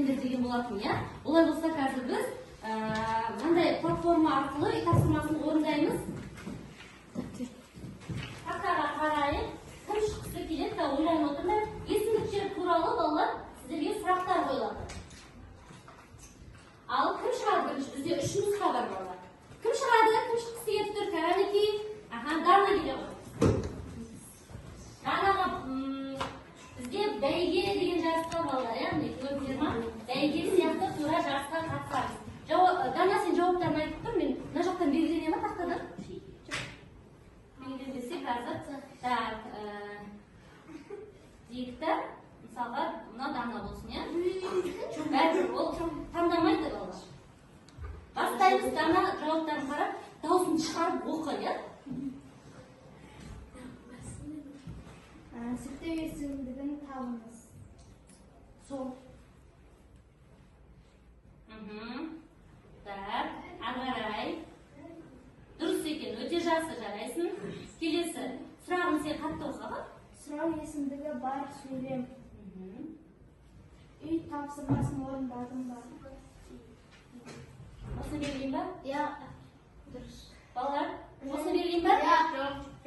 беріңдер деген болатын, иә? Олай болса, қазір біз мынандай платформа арқылы үй тапсырмасын орындаймыз. Тақтаға қарайық. Кім шыққысы келеді да, ойланып отырыңдар. Есімдіктер туралы, балалар, сіздерге сұрақтар қойылады. Ал кім шығады бірінші? Бізде үш нұсқа бар, балалар. Кім шығады? Кім шыққысы келіп тұр? Кәнекей. Аха, Дана келе ғой. Данаға бізде бәйге деген жарысқа, балалар, иә, міне, көрдіңдер ма? Бәйге сияқты тура жарысқа қатысамыз. Дана, сен жауаптарын айтып тұр, мен мына жақтан белгілене ма тақтадан? Белгіленбесе қазір. Так, дейік та, мысалға, мына Дана болсын, иә? Бәрібір ол таңдамайды, балалар. Бастаймыз, Дана, жауаптарын қарап, дауысын шығарып оқы, иә? Септеу есімдігін табыңыз. Сол. Так, ары қарай. Дұрыс екен, өте жақсы, жарайсың. Келесі сұрағын сен қатты оқы, аға. Сұрау есімдігі бар сөйлем. Үй тапсырмасын орындадың ба? Осыны белгілейін ба? Иә. Дұрыс. Балалар, осыны белгілейін ба?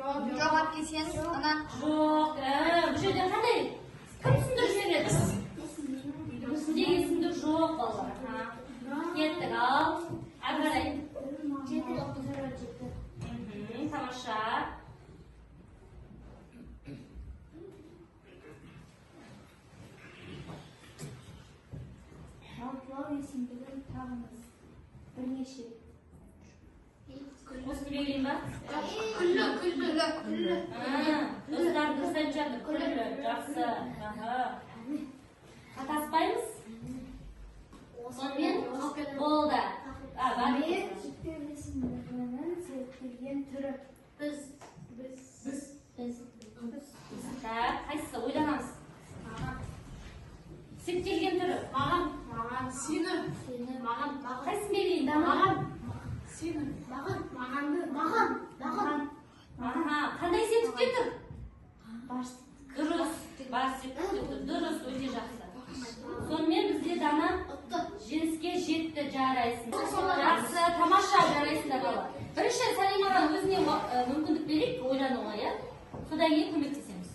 Жоқ, алып келсеңіз, ана. Жоқ, бұл жерде қандай? Кім түсіндіріп жібереді? Бізде есімдік жоқ, балалар. Аха. Кеттік, ал. Ары қарай. 7 7. Тамаша. Жалпылау есімдігін табыңыз. Бірнеше. Осыны белгілейін ба? Күллі, күллі, күллі. Достар, дұрыс айтып жатыр. Күллі, жақсы. Аха. Қатаспаймыз. Сонымен болды. А, бар. Мен жіктеу есімдігінің зерттелген түрі. Біз. Біз. Біз. Біз. Так, қайсысы? Ойланамыз. Септелген түрі. Маған, маған, сені. Сені, маған, маған. Қайсысын белгілейін? Маған. Сені. Маған, мағанды, маған, маған. Аха, қандай септікте тұр? Бар. Дұрыс, бар септікте тұр. Дұрыс, өте жақсы. Сонымен бізде Дана жеңіске жетті, жарайсың. Жақсы, тамаша, жарайсыңдар, балалар. Бірінші Салимаға өзіне мүмкіндік берейік ойлануға, иә? Содан кейін көмектесеміз.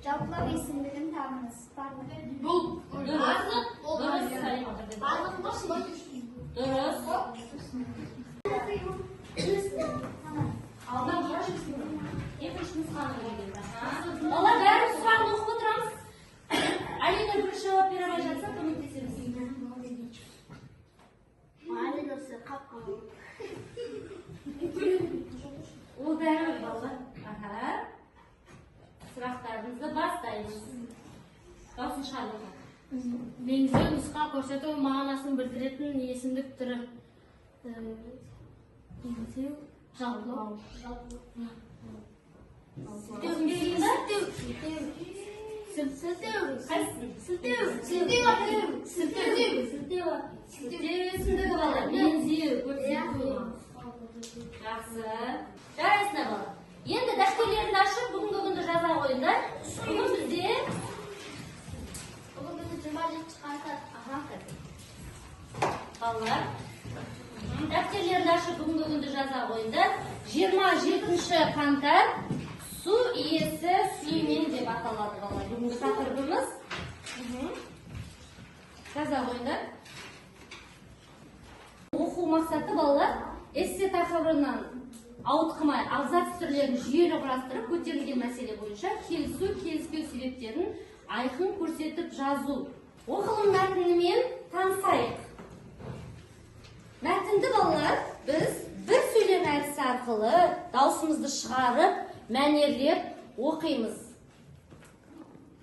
Жалпылау есімдігін табыңыз. Барлық. Бұл. Дұрыс, дұрыс, Салима. Барлық. Дұрыс. Алдан қарашы. Екінші нұсқаны көрейік. Балалар, бәріміз сұрағын оқып отырамыз. Алина бірінші жауап бере алмай жатса, көмектесеміз. Қап-қара. Ол бәрібір, балалар. Аха. Сұрақтарымызды бастаймыз. Дауысын шығарып оқы. Меңзеу, нұсқа көрсету мағынасын білдіретін есімдік түрі. Меңзеу, жалпылау. Сілтеуін белгілейін ба? Сілтеу. Қайсысын? Сілтеу. Сілтеу. Сілтеу. Сілтеу. Сілтеу есімдігі, балалар. Меңзеу, көрсету. Жақсы. Жарайсыңдар, балалар. Енді дәптерлеріңді ашып, бүгінгі күнді жаза қойыңдар. Бүгін бізде Бүгін бізде 27 қаңтар. Аха, қазір. Балалар, дәптерлеріңді ашып, бүгінгі күнді жаза қойыңдар. 27 қаңтар су иесі Сүлеймен деп аталады, балалар. Бүгінгі тақырыбымыз. Жаза қойыңдар. Оқу мақсаты, балалар, эссе тақырыбынан ауытқымай абзац түрлерін жүйелі құрастырып, көтерілген мәселе бойынша келісу, келіспеу себептерін айқын көрсетіп жазу. Оқылым мәтінімен танысайық. Мәтінді, балалар, біз бір сөйлем әдісі арқылы даусымызды шығарып, мәнерлеп оқимыз.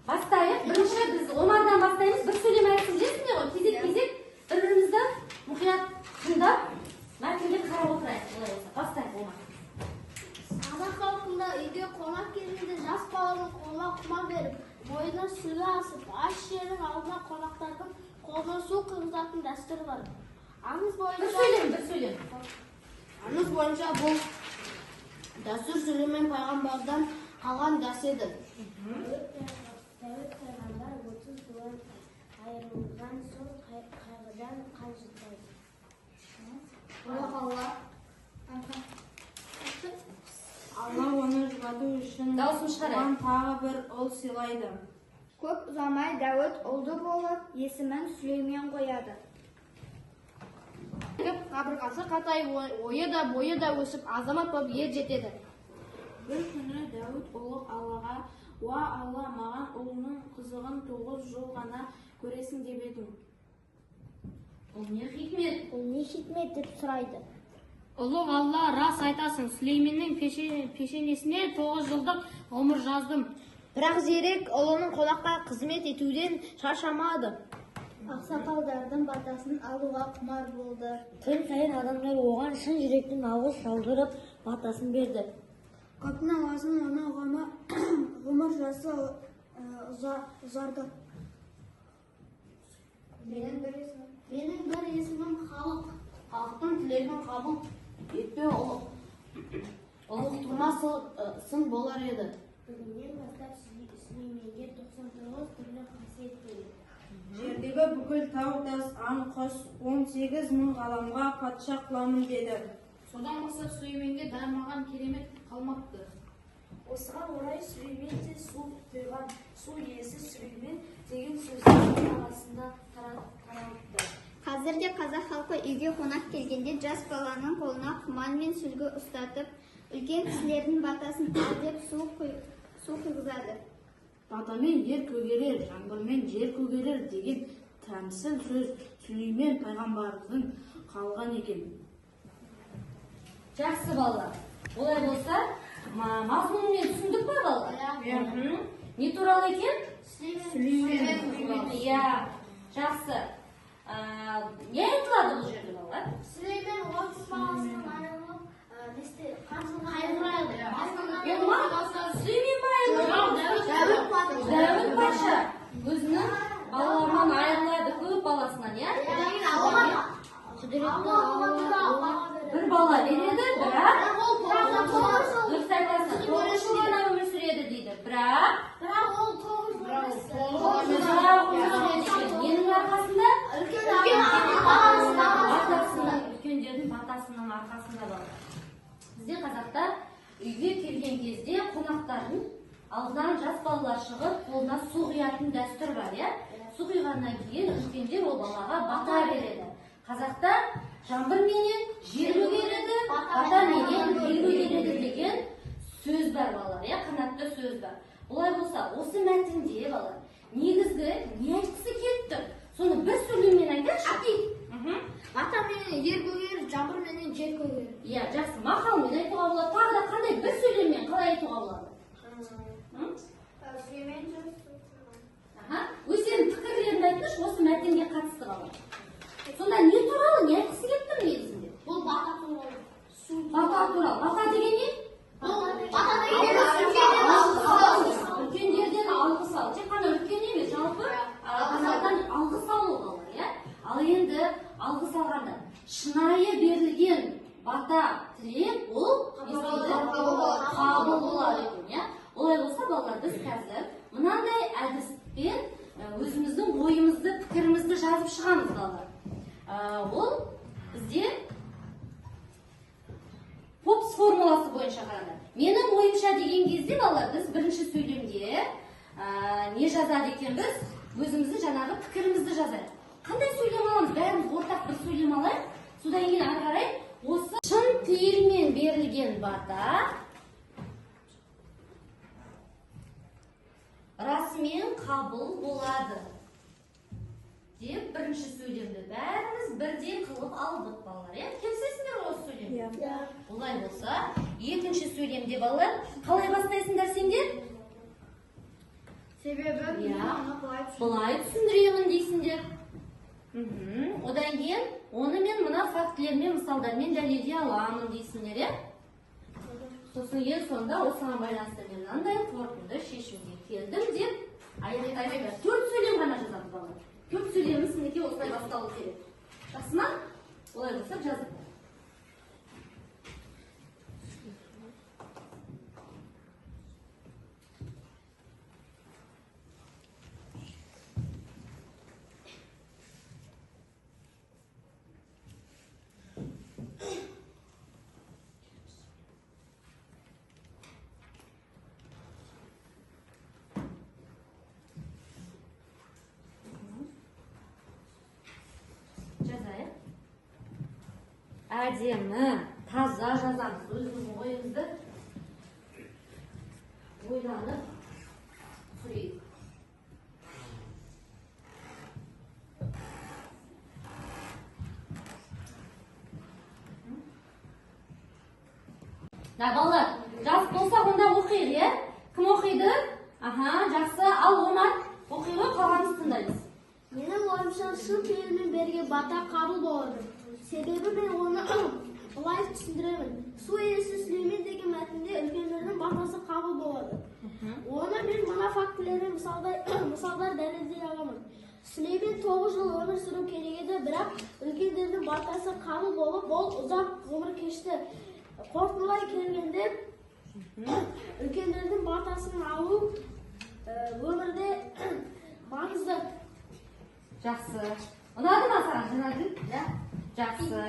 Бастайық. Бірінші біз Омардан бастаймыз. Бір сөйлем әдісін білесіңдер ғой. Кезек-кезек бір-бірімізді мұқият тыңдап, мәтінге қарап отырайық. Олай болса, бастайық, Омар. Қазақ халқында үйге қонақ келгенде жас баланың қолына құман беріп, мойнына сүлгі асып, ас жердің алдына қонақтардың қолына су құйғызатын дәстүр бар. Аңыз Бір бойынша сөйлем, бір сөйлем. Аңыз бойынша бұл дәстүр Сүлеймен пайғамбардан қалған дәс еді. Дәуіт пайғамбар 30 дуа Айырылған соң қайғыдан қан жұтпайды. Алла оны жұбату үшін Дауысын шығарайық. оған тағы бір ұл сыйлайды. Көп ұзамай Дәуіт ұлды болып, есімін Сүлеймен қояды. Қабырғасы қатайып, ойы да бойы да өсіп, азамат болып ер жетеді. Бір күні Дәуіт ұлық Аллаға: "Уа Алла, маған ұлыңның қызығын 9 жыл ғана көресің деп едің." Бұл не хикмет? Бұл не хикмет деп сұрайды. Ұлық Алла, рас айтасың, Сүлейменнің пешенесіне 9 жылдық ғұмыр жаздым. Бірақ зерек ұлының қонаққа қызмет етуден шаршамады. Ақсақалдардың батасын алуға құмар болды. Күн сайын адамдар оған шын жүректен алғыс жаудырып, батасын берді. Көптің ауазын оны ғұмыр жасы ұзарды. Менің бір есімім халық. Халықтың тілегін қабыл етпеу ұлықтығыма сын болар еді. Бүгіннен бастап Сүлейменге 99 түрлі қасиет береді. Жердегі бүкіл тау тас, аң құс, 18 мың ғаламға патша қыламын деді. Содан бастап Сүлейменге дарымаған керемет қалмапты. Осыған орай Сүлеймен де су құйған, су иесі Сүлеймен деген сөздер ел арасында таралыпты. Қазір де қазақ халқы үйге қонақ келгенде жас баланың қолына құман мен сүлгі ұстатып, үлкен кісілердің батасын ал деп су құйғызады. Батамен ер көгерер, жаңбырмен жер көгерер деген тәмсіл сөз Сүлеймен пайғамбардан қалған екен. Жақсы, балалар. Олай болса, мазмұнымен түсіндік па, балалар? Иә. Не туралы екен? Сүлеймен. Иә, жақсы. Не айтылады бұл жерде, балалар? Сүлеймен 30 баласынан айырылып, қайғырады. Ол ма? Сүлеймен ба айырылады? Дәуіт патша өзінің балаларынан айырылады, көп баласынан, иә? Бір бала береді, бірақ дұрыс айтасың, 9 жыл ғана өмір сүреді дейді. Бірақ Бірақ ол 9 жыл емес. ұзақ өмір сүреді екен. Ненің арқасында? Батасының, үлкендердің батасының арқасында, балалар. Бізде қазақта үйге келген кезде қонақтардың алдынан жас балалар шығып, қолына су құятын дәстүр бар, иә? Су құйғаннан кейін үлкендер ол балаға бата береді. Қазақта жаңбыр менен жер көгереді, бата менен ел көгереді деген сөз бар, балалар, иә, қанатты сөз бар. Олай болса, осы мәтінде, балалар, негізгі не айтқысы келіп тұр? Соны бір сөйлеммен айтайықшы. Бата менен ер көгерер, жаңбыр менен жер көгерер. Иә, жақсы, мақалмен айтуға болады. Тағы да қандай бір сөйлеммен қалай айтуға болады? Аха, өздерінің пікірлерін айтыңызшы осы мәтінге қатысты, балалар. Сонда не туралы, не айтқысы келіп тұр негізінде? Бұл бата туралы. Бата туралы. Бата деген не? Бұл бата деген үлкендерден алғыс алу. Үлкендерден алғыс алу. Тек қана үлкен емес, жалпы қазақтан алғыс алу, балалар, иә? Ал енді алғыс алғанда шынайы берілген бата тілек ол не істейді? Қабыл болады екен, иә? Олай болса, балалар, біз қазір мынандай әдіспен өзіміздің ойымызды, пікірімізді жазып шығамыз, балалар. Ол бізде ПОПС формуласы бойынша қарады. Менің ойымша деген кезде, балалар, біз бірінші сөйлемде не жазады екенбіз? Өзіміздің жаңағы пікірімізді жазайық. Қандай сөйлем аламыз? Бәріміз ортақ бір сөйлем алайық. Содан кейін ары қарай осы шын пейілмен берілген бата расымен қабыл болады деп бірінші сөйлемді бәріміз бірдей қылып алдық, балалар, иә? Келісесіңдер ғой осы сөйлемге? Иә. Олай болса, екінші сөйлемде, балалар, қалай бастайсыңдар сендер? Себебі Иә. Былай түсіндіремін дейсіңдер. Одан кейін оны мен мына фактілермен, мысалдармен дәлелдей аламын дейсіңдер, иә? Сосын ең соңында осыған байланысты мен мынандай қорытынды шешімге келдім деп аяқтайсыңдар. 4 сөйлем ғана жазамыз, балалар. 4 сөйлеміміз мінекей осылай басталу керек. Жақсы ма? Олай болса жазыңдар. Әдемі, таза жазамыз. Өзіміздің ойымызды ойланып сөйлейік. Да, балалар, жазып болсақ онда оқиық, иә? Кім оқиды? Аха, жақсы. Ал Омар, оқи ғой, қалғанымыз тыңдаймыз. Менің ойымша, шын пейілмен берген бата қабыл болады. Себебі мен оны былай түсіндіремін. Су иесі Сүлеймен деген мәтінде үлкендердің батасы қабыл болады. Оны мен мына фактілермен мысалдар дәлелдей аламын. Сүлеймен 9 жыл өмір сүру керек еді, бірақ үлкендердің батасы қабыл болып, ол ұзақ ғұмыр кешті. Қорытындылай келгенде, үлкендердің батасын алу өмірде маңызды. Жақсы. Ұнады ма саған, Жанәділ? Иә. Жақсы.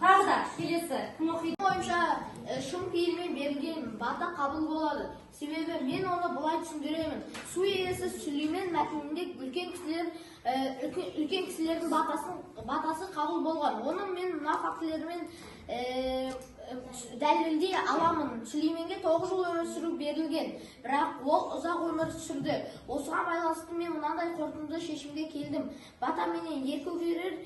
Тағы да келесі кім оқиды? Ойымша, шын пейілмен берілген бата қабыл болады. Себебі мен оны былай түсіндіремін. Су иесі Сүлеймен мәтінінде үлкен кісілердің батасы қабыл болған. Оны мен мына фактілермен дәлелдей аламын. Сүлейменге 9 жыл өмір сүру берілген, бірақ ол ұзақ өмір сүрді. Осыған байланысты мен мынандай қорытынды шешімге келдім. Бата менен ер көгерер,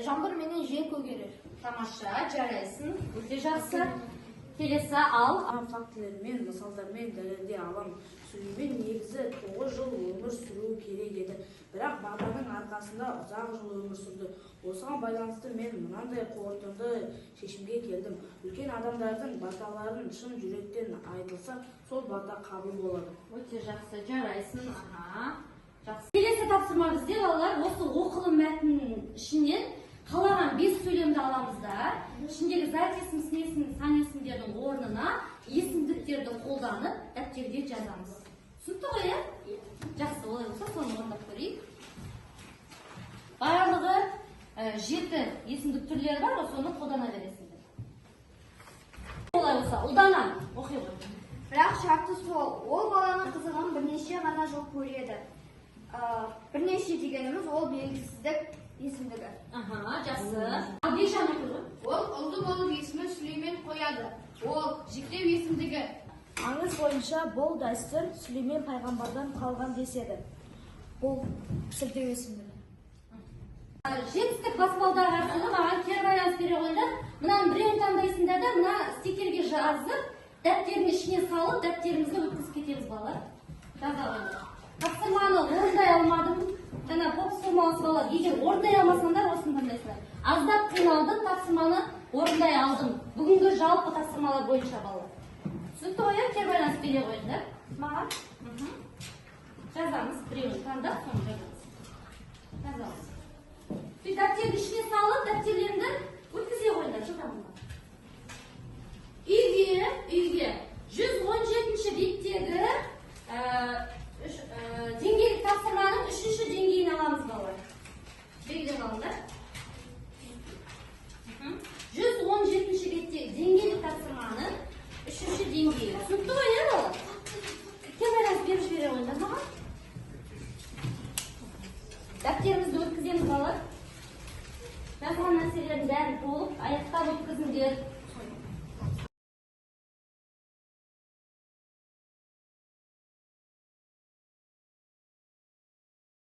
жаңбыр менен жер көгерер. Тамаша, жарайсың, өте жақсы. Келесі, ал. Фактілермен, мысалдармен дәлелдей аламын. Сүлеймен негізі 9 жыл өмір сүру керек еді, бірақ батаның арқасында ұзақ жыл өмір сүрді. Осыған байланысты мен мынандай қорытынды шешімге келдім. Үлкен адамдардың баталарын шын жүректен айтылса, сол бата қабыл болады. Өте жақсы, жарайсың. Аха. Жақсы. Келесі тапсырма бізде, балалар, осы оқылым мәтінінің ішінен қалаған 5 сөйлемді аламыз да, ішіндегі зат есім, сын есім, сан есімдердің орнына есімдіктерді қолданып дәптерге жазамыз. Түсінікті ғой, иә? Жақсы, олай болса соны орындап көрейік. Барлығы 7 есімдік түрлері бар ғой, соны қолдана бересіңдер. Олай болса, Ұлдана, оқи ғой. Бірақ шарты сол, ол баланың қызығын бірнеше ғана жыл көреді. Бірнеше дегеніміз ол белгісіздік есімдігі. Аха, жақсы. Ал Бекжан оқи ғой. Ол ұлды болып есімін Сүлеймен қояды. Ол жіктеу есімдігі. Аңыз бойынша бұл дәстүр Сүлеймен пайғамбардан қалған деседі. Бұл сілтеу есімдігі. Жетістік баспалдағы арқылы маған кері байланыс бере қойыңдар. Мынаның біреуін таңдайсыңдар да, мына стикерге жазып, дәптердің ішіне салып, дәптерімізді өткізіп кетеміз, балалар. Жаза қойыңдар. Тапсырманы орындай алмадым. Жаңа поп болмаусы балалар, егер орындай алмасаңдар, осыны таңдайсыңдар. Аздап қиналдым, тапсырманы орындай алдым. Бүгінгі жалпы тапсырмалар бойынша, балалар. Түсінікті ғой, иә? Кері байланыс бере қойыңдар маған. Жазамыз, біреуін таңдап, соны жазамыз. Жазамыз. Сөйтіп дәптердің ішіне салып, дәптерлеріңді өткізе қойыңдар, жылдам. Үйге 117-ші беттегі деңгейлік тапсырманың 3-ші деңгейін аламыз, балалар. Белгілеп алыңдар. 117-ші беттегі деңгейлік тапсырманың 3-ші деңгейі. Түсінікті ғой, иә, балалар? Кері байланыс беріп жібере қойыңдар маған. Дәптерімізді өткіземіз, балалар. Жазған нәрселердің бәрін толық аяқтап өткізіңдер.